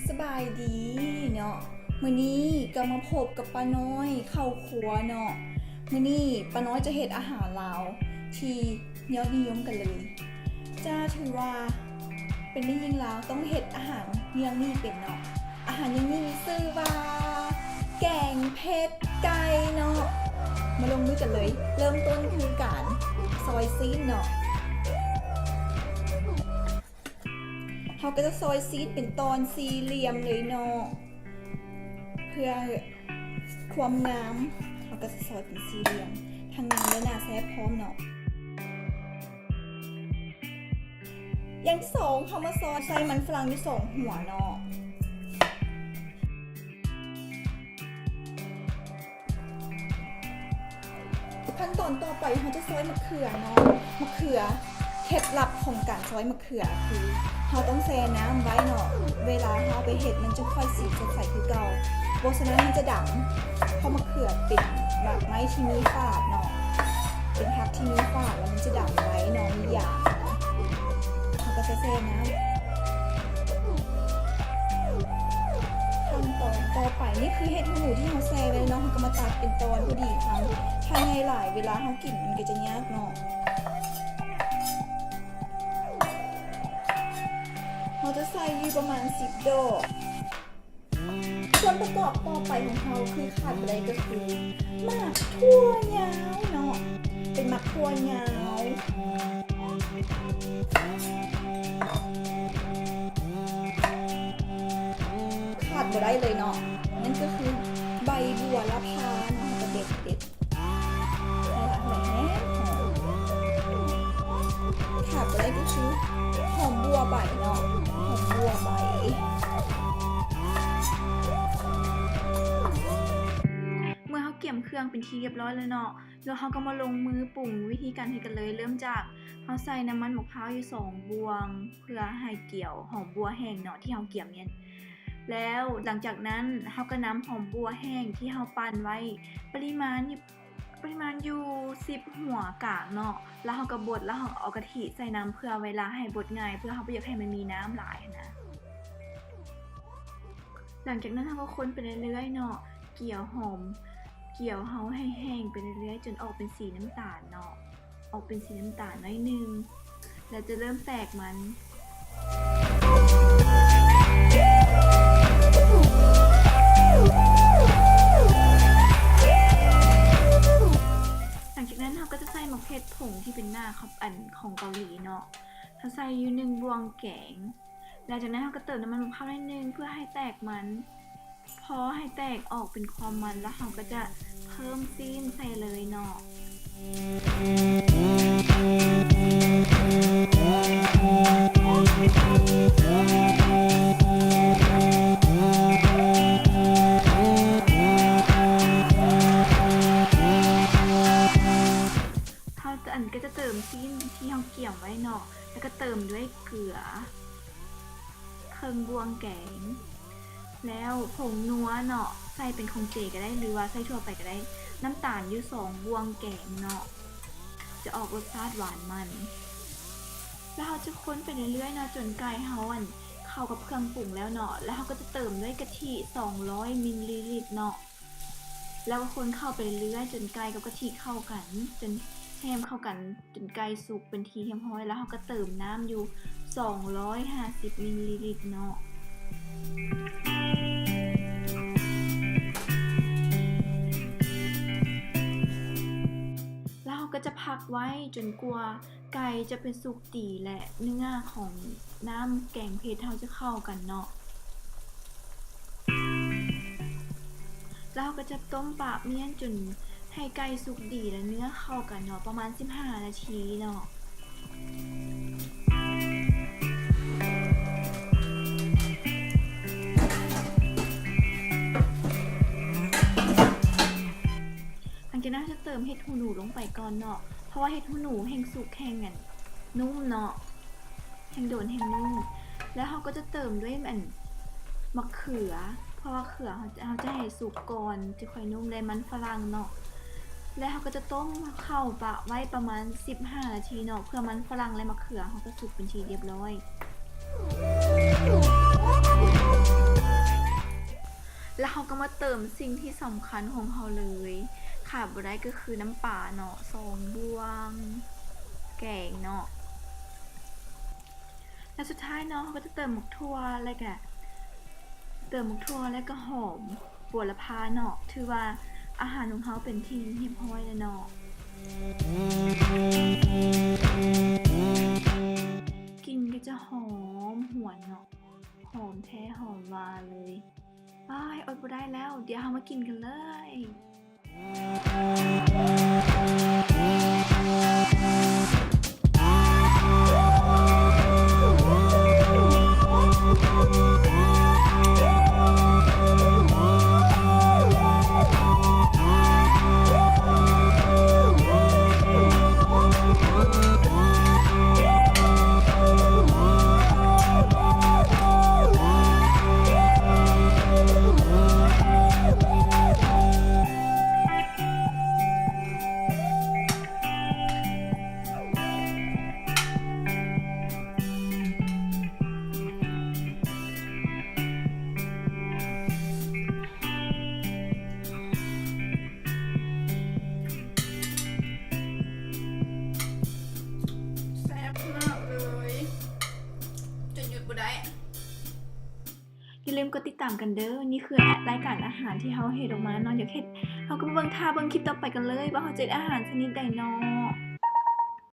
ສະບາຍດີເນາະ, ມື້ນີ້ກໍມາພົບກັບປ້ານ້ອຍເຂົ້າຄົວເນາະ. ມື້ນີ້ປ້ານ້ອຍຈະເຮັດອາຫານລາວທີ່ຍອດນິຍົມກັນເລີຍ. ຈາຖືວ່າເປັນແມ່ຍິງລາວຕ້ອງເຮັດອາຫານຢ່າງນີ້ເປັນເນາະ. ອາຫານຢ່າງນີ້ມີຊື່ວ່າແກງເຜັດໄກ່ເນາະ. ມາລົງມືກັນເລີຍ. ເລີ່ມຕົ້ນຄືການຊອຍຊີ້ນເນາະ. ເຮົາກໍຈະຊອຍຊີ້ນເປັນຕອນສີ່ຫຼ່ຽມເລີຍເນາະ ເພື່ອຄວາມງາມ. ເຮົາກໍຈະຊອຍເປັນສີ່ຫຼ່ຽມ ທັງງາມ ແລະ ໜ້າແຊບພ້ອມເນາະ. ຢ່າງທີສອງ ເຮົາມາຊອຍໃສ່ມັນຝຣັ່ງຢູ່ສອງຫົວເນາະ. ຂັ້ນຕອນຕໍ່ໄປເຮົາຈະຊອຍມະເຂືອເນາະ. ມະເຂືອ ເຄັດລັບຂອງການຊອຍມະເຂືອຄືເຮົາຕ້ອງແຊ່ນ້ຳໄວ້ເນາະ. ເວລາເຮົາເອົາໄປເຮັດມັນຈຶ່ງຄ່ອຍສີສົດໃສຄືເກົ່າ, ບໍ່ສະນັ້ນມັນຈະດຳ. ເພາະມະເຂືອເປັນໝາກໄມ້ທີ່ມີຝາດເນາະ, ເປັນຜັກທີ່ມີຝາດ ແລ້ວມັນຈະດຳໄວເນາະ, ມີຢາງນະ. ເຮົາກໍຈະແຊ່ນ້ຳ. ຂັ້ນຕອນຕໍ່ໄປ ນີ້ຄືເຫັດຫູໜູທີ່ເຮົາແຊ່ໄວ້ເນາະ, ເຮົາກໍມາຕັດເປັນຕອນພໍດີຄຳ. ຖ້າໃຫຍ່ຫຼາຍ ເວລາເຮົາກິນມັນກໍຈະຍາກເນາະ. ເຮົາຈະໃສ່ຢູ່ປະມານສິບດອກ. ສ່ວນປະກອບຕໍ່ໄປຂອງເຮົາຄືຂາດບໍ່ໄດ້ກໍຄືໝາກຖົ່ວຍາວເນາະ, ເປັນໝາກຖົ່ວຍາວ. ຂາດບໍ່ໄດ້ເລີຍເນາະ, ນັ້ນກໍຄືໃບບົວລະພາເນາະ, ເຮົາກໍເດັດ ເດັດ. ຂາດບໍ່ໄດ້ກໍຄືຫອມບົ່ວໃບເນາະ, ຫອມບົ່ວໃບ. ເມື່ອເຮົາກຽມເຄື່ອງເປັນທີ່ຮຽບຮ້ອຍແລ້ວເນາະ, ແລ້ວເຮົາກໍມາລົງມືປຸງ. ວິທີການເຮັດກັນເລີຍ, ເລີ່ມຈາກເຮົາໃສ່ນ້ຳມັນໝາກພ້າວຢູ່ສອງບ່ວງ ເພື່ອໃຫ້ກຽວຫອມບົ່ວແຫ້ງເນາະ ທີ່ເຮົາກຽມນີ້. ແລ້ວຫຼັງຈາກນັ້ນເຮົາກໍນຳຫອມບົ່ວແຫ້ງທີ່ເຮົາປັ່ນໄວ້ ປະລິມານ ປະລິມານຢູ່ສິບຫົວກາງເນາະ, ແລ້ວເຮົາກໍບົດ ແລ້ວເຮົາເອົາກະທິໃສ່ນຳ ເພື່ອເວລາໃຫ້ບົດງ່າຍ ເພື່ອເຮົາບໍ່ຢາກໃຫ້ມັນມີນ້ຳຫຼາຍຫັ້ນນະ. ຫຼັງຈາກນັ້ນເຮົາກໍຄົນໄປເລື້ອຍໆເນາະ, ກຽວຫອມ ກຽວເຮົາໃຫ້ແຫ້ງໄປເລື້ອຍໆ ຈົນອອກເປັນສີນ້ຳຕານເນາະ. ອອກເປັນສີນ້ຳຕານໜ້ອຍໜຶ່ງ ແລ້ວຈະເລີ່ມແຕກມັນ. ຫຼັງຈາກນັ້ນເຮົາກໍຈະໃສ່ໝາກເຜັດຜົງທີ່ເປັນໜ້າຂອງ ອັນ ຂອງເກົາຫຼີເນາະ, ເຮົາໃສ່ຢູ່ໜຶ່ງບ່ວງແກງ. ຫຼັງຈາກນັ້ນເຮົາກໍເຕີມນ້ຳມັນໝາກພ້າວໜ້ອຍໜຶ່ງ ເພື່ອໃຫ້ແຕກມັນ. ພໍໃຫ້ແຕກອອກເປັນຄວາມມັນ ແລ້ວເຮົາກໍຈະເພີ່ມຊີ້ນໃສ່ເລີຍເນາະ. ເຮົາ ອັນ ກໍຈະເຕີມຊີ້ນທີ່ເຮົາກຽມໄວ້ເນາະ, ແລ້ວກໍເຕີມດ້ວຍເກືອ ເຄິ່ງບ່ວງແກງ ແລ້ວຜົງນົວເນາະ ໃສ່ເປັນຂອງເຈກໍໄດ້ ຫຼືວ່າໃສ່ທົ່ວໄປກໍໄດ້, ນ້ຳຕານຢູ່ສອງບ່ວງແກງເນາະ ຈະອອກລົດຊາດຫວານມັນ. ແລ້ວເຮົາຈະຄົນໄປເລື້ອຍໆເນາະ ຈົນໄກ່ເຮົາ ອັນ ເຂົ້າກັບເຄື່ອງປຸງແລ້ວເນາະ, ແລ້ວເຮົາກໍຈະເຕີມດ້ວຍກະທິສອງຮ້ອຍມິນລີລິດເນາະ. ແລ້ວກໍຄົນເຂົ້າໄປເລື້ອຍໆ ຈົນໄກ່ກັບກະທິເຂົ້າກັນ ຈົນແຮມເຂົ້າກັນ ຈົນໄກ່ສຸກເປັນທີ່ຮຽບຮ້ອຍ, ແລ້ວເຮົາກໍເຕີມນ້ຳຢູ່ສອງຮ້ອຍຫ້າສິບມິນລີລິດເນາະ. ແລ້ວເຮົາກໍຈະພັກໄວ້ຈົນກວ່າ ໄກ່ຈະເປັນສຸກດີ ແລະ ເນື້ອຂອງນ້ຳແກງເຜັດເຮົາຈະເຂົ້າກັນເນາະ. ແລ້ວເຮົາກໍຈະຕົ້ມປະມ້ຽນຈົນໃຫ້ໄກ່ສຸກດີ ແລະ ເນື້ອເຂົ້າກັນເນາະ ປະມານສິບຫ້ານາທີເນາະ. ຫຼັງຈາກນັ້ນເຮົາຈະເຕີມເຫັດຫູໜູລົງໄປກ່ອນເນາະ ເພາະວ່າເຫັດຫູໜູແຮ່ງສຸກແຮ່ງ ອັນ ນຸ້ມເນາະ ແຮ່ງດົນແຮ່ງນຸ້ມ. ແລ້ວເຮົາກໍຈະເຕີມດ້ວຍ ອັນ ໝາກເຂືອ ເພາະວ່າເຂືອເຮົາ ເຮົາຈະໃຫ້ສຸກກ່ອນ ຈະຄ່ອຍນຸ້ມ ແລະ ມັນຝຣັ່ງເນາະ. ແລ້ວເຮົາກໍຈະຕົ້ມເຂົ້າປະໄວ້ປະມານສິບຫ້ານາທີເນາະ ເພື່ອມັນຝຣັ່ງ ແລະ ໝາກເຂືອເຮົາກໍສຸກເປັນທີ່ຮຽບຮ້ອຍ. ແລ້ວເຮົາກໍມາເຕີມສິ່ງທີ່ສຳຄັນຂອງເຮົາເລີຍ ຂາດບໍ່ໄດ້ກໍຄືນ້ຳປາເນາະ ສອງບ່ວງ ແກງເນາະ ແລ້ວສຸດທ້າຍເນາະ ເຮົາກໍຈະເຕີມໝາກຖົ່ວ ແລ້ວກະ ເຕີມໝາກຖົ່ວ ແລ້ວກະຫອມບົວລະພາເນາະ ຖືວ່າອາຫານຂອງເຮົາເປັນທີ່ຮຽບຮ້ອຍແລ້ວເນາະ ກິ່ນກໍຈະຫອມຫວນເນາະ ຫອມແທ້ຫອມວ່າເລີຍ. ອ້າຍ ອົດບໍ່ໄດ້ແລ້ວ ດຽວເຮົາມາກິນກັນເລີຍ. ແຊບຂະໜາດເລີຍ ຈົນຢຸດບໍ່ໄດ້. ຢ່າລືມກົດຕິດຕາມກັນເດີ້ ນີ້ຄືລາຍການອາຫານທີ່ເຮົາເຮັດອອກມາເນາະ ຢາກເຮັດ ເຮົາກໍມາເບິ່ງ ຖ້າເບິ່ງຄລິບຕໍ່ໄປກັນເລີຍ ວ່າເຮົາຈະເຮັດອາຫານຊະນິດໃດເນາະ.